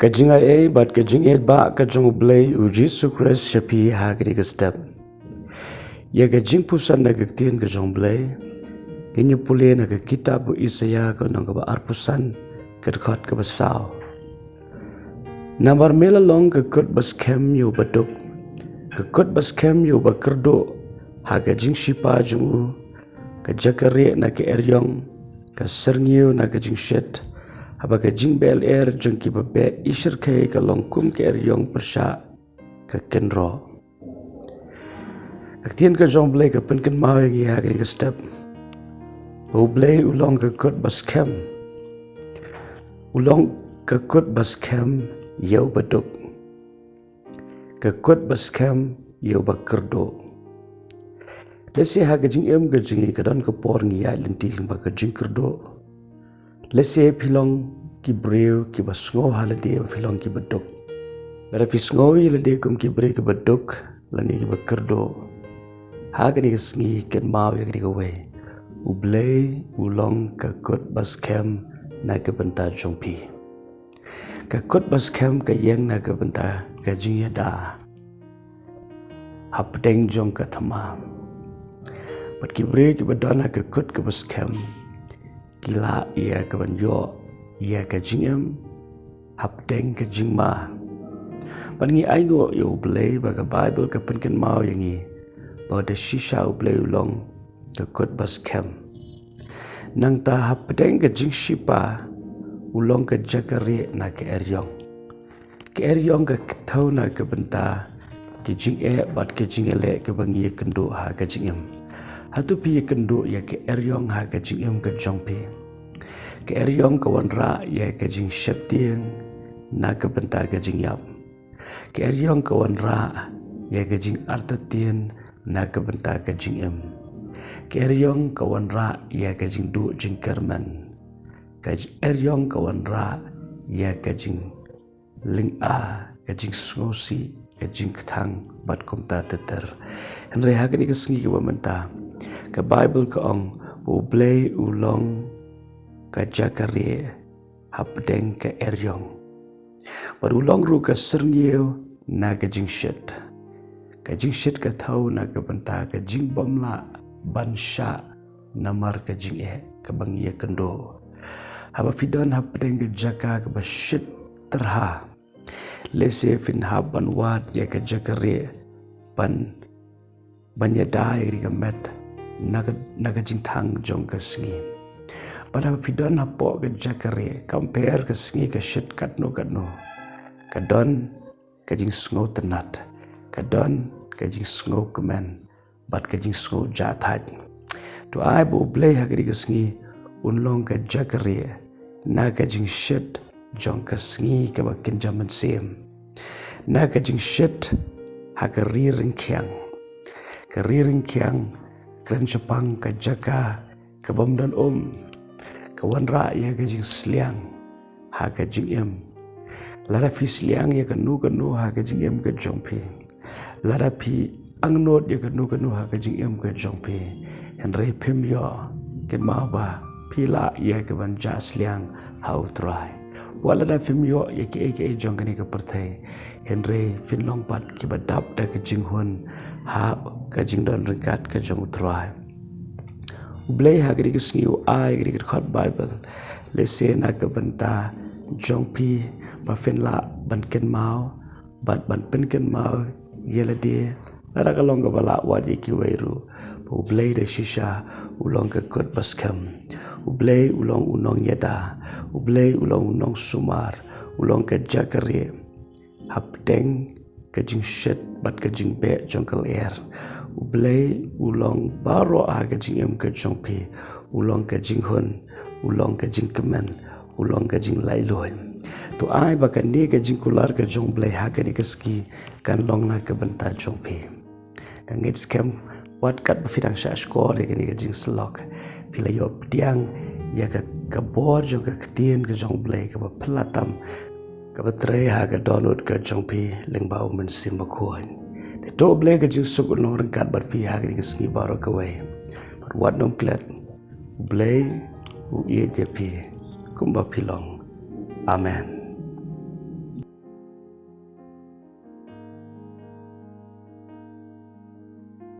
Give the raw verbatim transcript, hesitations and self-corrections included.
Ka jingaiei bad ka jingïeit ba ka jong U Blei U Jisu Khrist sha phi ha kane ka step. Ïa ka jingpuson na ka ktien ka jong U Blei, ka ngi pule na ka kitab u Isaïah ka lynnong kaba arphew san, ka dkhot kaba saw. Namar me la long ka kut ba skhem ïa u baduk, ka kut ba skhem ïa u bakyrduh, ha ka jingshipa jong u, ka jaka rieh na ka eriong, ka syrngiew na ka jingshit, haba ka jingbeh lyer jong ki babeh ishyrkhei ka long kum ka eriong pyrshah ka kynroh. Ka ktien ka jong U Blei ka pynkynmaw ïa ngi ha kane ka step ba U Blei u long ka kut ba skhem. U long ka kut ba skhem ïa u baduk, ka kut ba skhem ïa u bakyrduh. Lehse ha ka jingim ka jong ngi ka don ka por ngi ïaid lynti lyngba ka jingkyrduh. Lehse phi long ki briew kiba sngew ha lade ba phi long ki baduk. Lada phi sngew ïa lade kum ki briew kiba duk lane kiba kyrduh, ha kane ka sngi kynmaw ïa kane kawei: U Blei u long ka kut ba skhem na ka bynta jong phi. Ka kut ba skhem ka ïeng na ka bynta ka jingïada hapdeng jong ka thma. Bad ki briew kiba don ha ka kut kaba skhem ki lah ïa ka ban ïoh ïa ka jingim hapdeng ka jingma. Bad ngi ainguh ïa U Blei ba ka Baibl ka pynkynmaw ïa ngi ba da shisha U Blei u long ka kut ba skhem. Nangta hapdeng ka jingshipa u long ka jaka rieh na ka eriong. Ka eriong ka thew na ka bynta ki jingeh bad ki jingïaleh kiba ngi ïakynduh ha ka jingim. Hato phi ïakynduh ïa ka eriong ha ka jingim ka jong phi? Ka eriong ka wanrah ïa ka jingsheptieng na ka bynta ka jingïap. Ka eriong ka wanrah ïa ka jingartatien na ka bynta ka jingim. Ka eriong ka wanrah ïa ka jingduh jingkyrmen. Ka eriong ka wanrah ïa ka jing lynga, ka jingsngewsih, ka jingkthang bad kumta ter ter. Hynrei ha kane ka sngi kaba mynta, ka Baibl ka ong ba U Blei u long ka jaka rieh hapdeng ka eriong. Bad u long ruh ka syrngiew na ka jingshit. Ka jingshit ka thew na ka bynta ka jingbymlah ban shah namar ka jingeh kaba ngi ïakynduh. Haba phi don hapdeng ka jaka kaba shit tyrha, lehse phin hap ban wad ïa ka jaka rieh ban, ban ïada ïa ka met na ka, na ka jingthang jong ka sngi. Bad haba phi don hapoh ka jaka rieh, compare ka sngi ka shit katno katno, ka don ka jingsngew tynnat, ka don ka jingsngew kmen bad ka jingsngew jah thait. To ai ba U Blei ha kane ka sngi un long ka jaka rieh na ka jingshit jong ka sngi kaba kynja mynsiem, na ka jingshit ha ka ri ryngkhiang. Ka ri ryngkhiang kren shaphang ka jaka ka bym don um, ka wanrah ïa ka jingsliang ha ka jingim. Lada phi sliang ïa kano kano ha ka jingim ka jong phi, lada phi angnud ïa kano kano ha ka jingim ka jong phi, hynrei phim ïoh, kynmaw ba phi lah ïa ka ban jah sliang ha U Trai. Wat lada phim ïoh ïa kiei kiei jong kane ka pyrthei, hynrei phin long pat kiba dap da ka jinghun ha ka jingdon ryngkat ka jong U Trai. U Blei ha kane ka sngi u ai kane ka dkhot Baibl lehse na ka bynta jong phi ba phin lah ban kynmaw bad ban pynkynmaw ïa lade, lada ka long kaba lah wad ïa kiwei ruh, ba U Blei da shisha u long ka kut ba skhem. U Blei u long u nongïada. U Blei u long u nongsumar. U long ka jaka rieh hapdeng ka jingshit bad ka jingbeh jong ka lyer. U Blei u long baroh ha ka jingim ka jong phi. U long ka jinghun, u long ka jingkmen, u long ka jinglaitluid. To ai ba kane ka jingkular ka jong U Blei ha kane ka sngi kan long na ka bynta jong phi. Nga ngeit skhem wat katba phi dang shah shkor ïa kane ka jingsyllok, phi la ïoh pdiang ïa ka, ka bor jong ka ktien ka jong U Blei kaba phylla tam, kaba trei ha ka dohnud ka jong phi lyngba U Mynsiem Bakhuid. Te to U Blei ka jingsuk un long ryngkat bad phi ha kane ka sngi baroh kawei. Bad wat nym klet, U Blei u ïeit ïa phi kumba phi long. Amen.